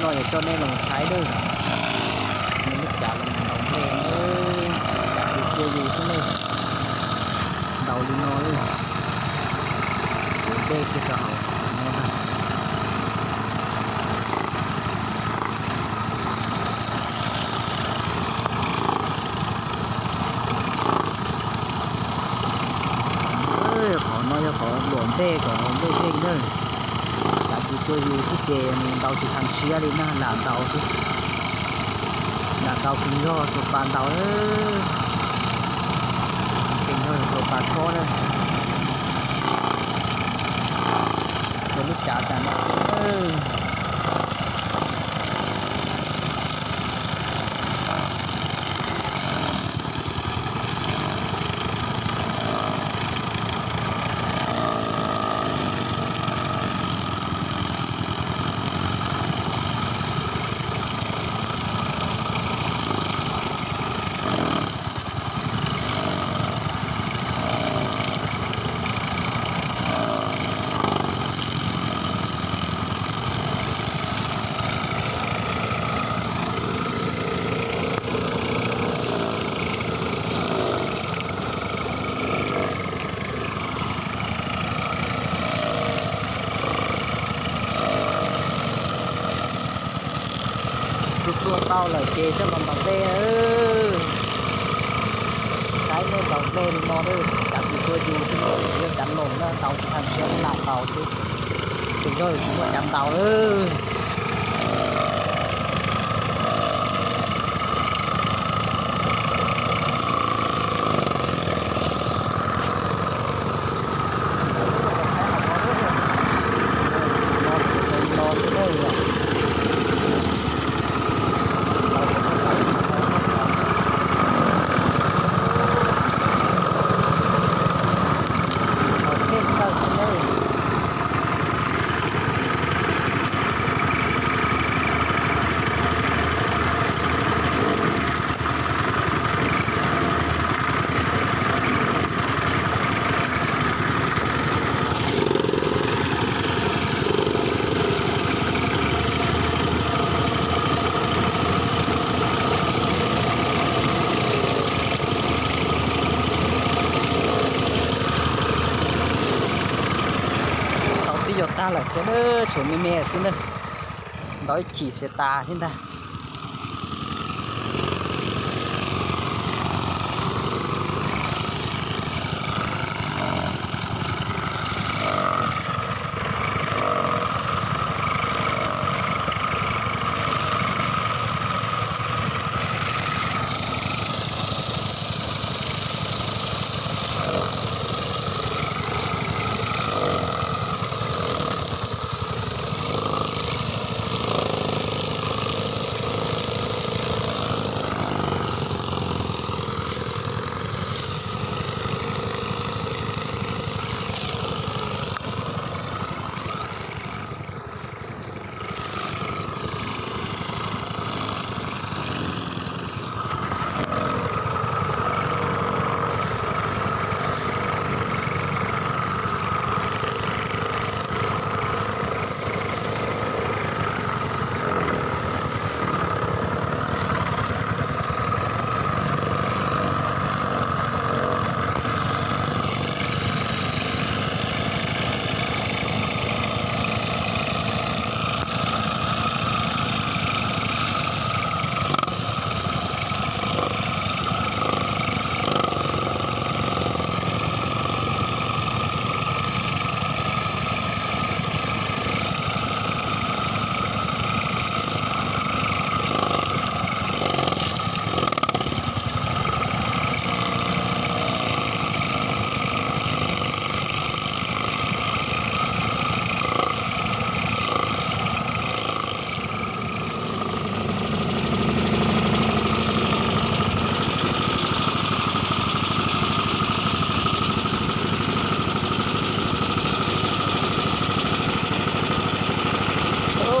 Coj nej los saib lawm, nej lub cav los ntaus nplej, cav tus cua yus xwb ne, ntaus li no lawm, tus dej kiag rau hauv no ntag. Qhov no yog qhov luam nplej kom haus nplej zeeg na. Cav tus cua yus xwb ces ntaus tsis tau siab li na, lam ntaus xwb. Lam ntaus kheev yog xuas pas ntaus, kheev yog xuas pas khob na. Xuas lub cav tas no. Txua txua tau lawm ces coj los ntaus nplej. Saib nej ntaus nplej li no, cav tus cua yus xwb, yog cav loos na, ntaus tsis tau siab, lam ntaus xwb. Tus zog tsis muaj cav ntaus lawm. Tau tib yos tag lawm thiab, tshuav me me xwb na. Ntaus ib chim xwb tas thiab ntag.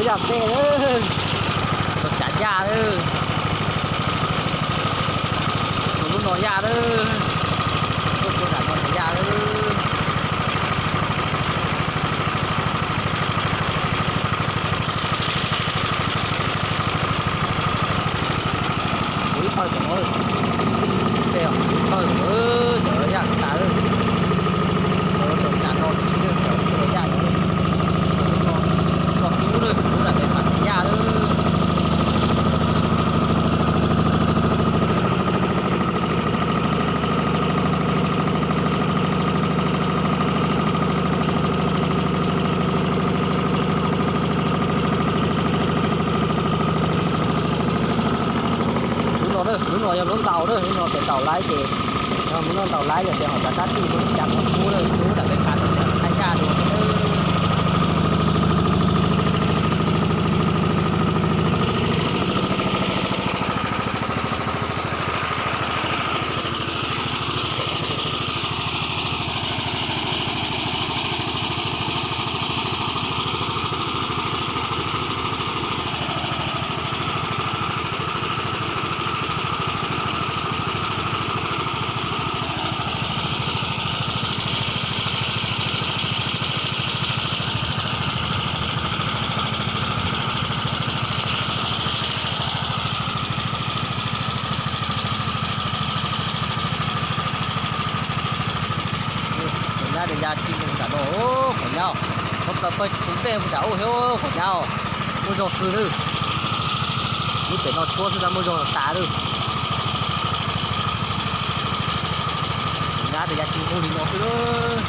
Yaj teb, txog cav yaj lawm, txog lub no yaj lawm, tuaj txog nram no yaj lawm. Lub ntaus lawm, lub no pem ntaus laiv ces, lub no ntaus laiv yog tias hom tsav kab tij lub cas ua kub lawm, kub nram peb phav no ces haj yaj dua. Qhov nyab de ya tsis mus nram no, qhov nyab, qhov plaws pawg tus ntej mus nram ub thiab qhov nyab, muaj zog kawg lawm. Lub pem no tshuab xwb tab muaj zog tas lawm. Qhov nyab de ya tsis mus li no xwb lawm.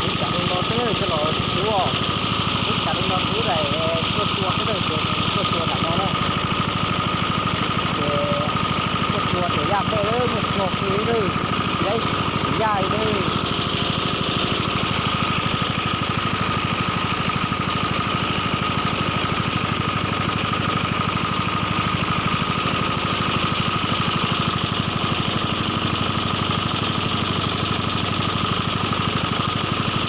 Ib tsam li no xwb coj los tub os. Ib tsam li no tub daim tuaj tua xwb na, ces tuaj tua nram no na. Ces tuaj tua ces yaj npej lawm, muaj zog kawg lawm, tsis laib yaj li lawm.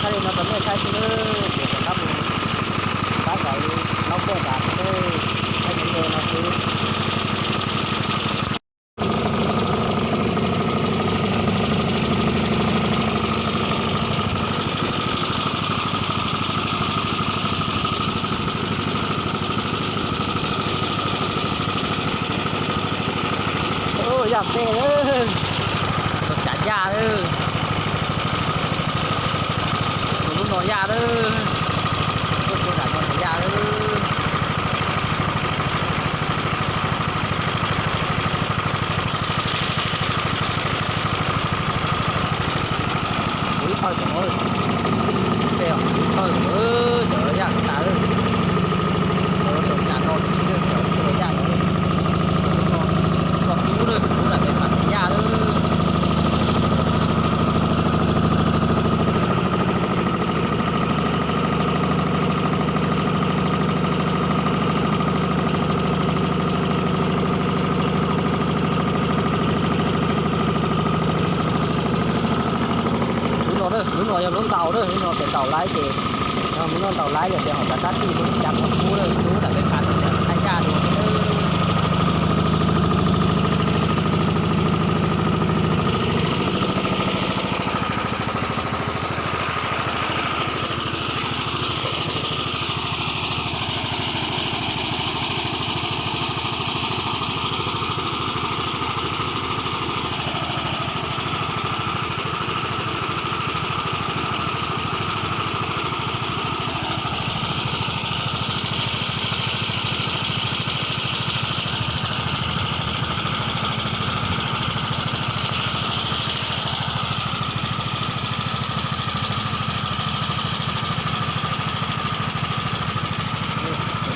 Thaij li no rau nej saib xwb nawb, ces rov qab mus pab zov laub npej tas xwb nawb, thaij li no xwb. Yaj npej lawm, txog cas yaj lawm, txog lub no yaj lawm, tuaj txog nram no yaj lawm. Kuv ib pawg tom no, tej ib pawg tom, cov yaj tas lawm, cov tom cas no tsis tau cov yaj no, cov no, cov kub lawm, kub lam pem pam yaj lawm. Lub ntaus lawm, no pem ntaus laiv ces, mus noj ntaus laiv yog tias hom tsav tab tij mus cav qhov kub lawm, kub tam peb phav tus tias haj yaj dua.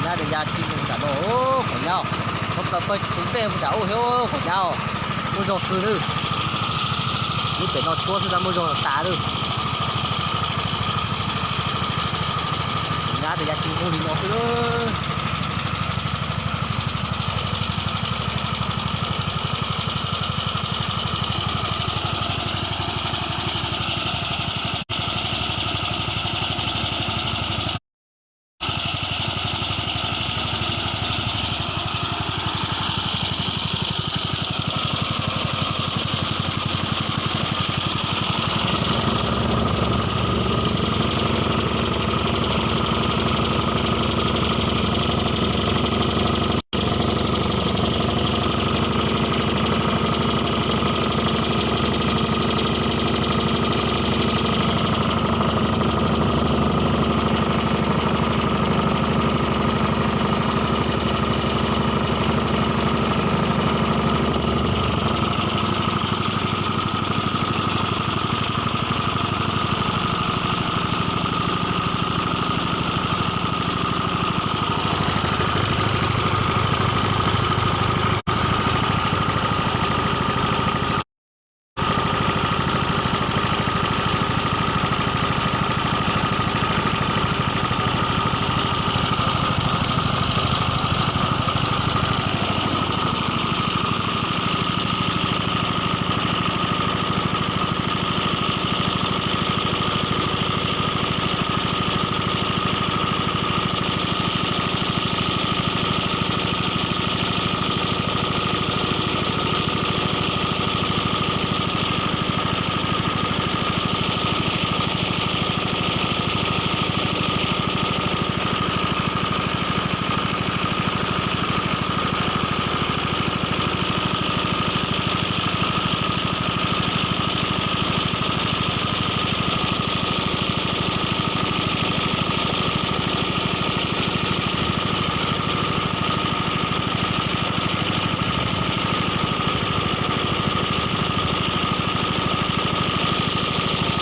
Nyab tias ya tsis mus nram no, qhov nyab, qhov plaws pawg tsis tus dej mus nram ub thiab qhov nyab, muaj zog kawg lawm. Lub pem no tshuab xwb tab muaj zog tas lawm. Nyab tias ya tsis mus li no xwb.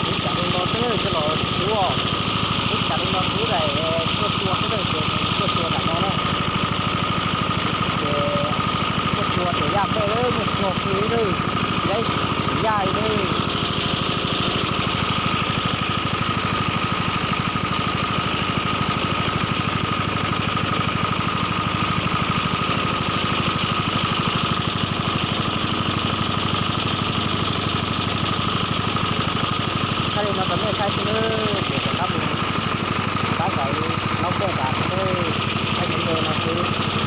Tub cas li no xwb coj los tub os. Tub cas li no tub daim tuaj tua xwb na, ces tuaj tua nram no na. Ces tuaj tua ces yaj npej lawm, muaj zog kawg lawm, tsis laib yaj li lawm. Thaij li no rau nej saib xwb nawb, ces rov qab mus, rov qab zaum laub poj tas xwb nawb, thaij cov video no xwb.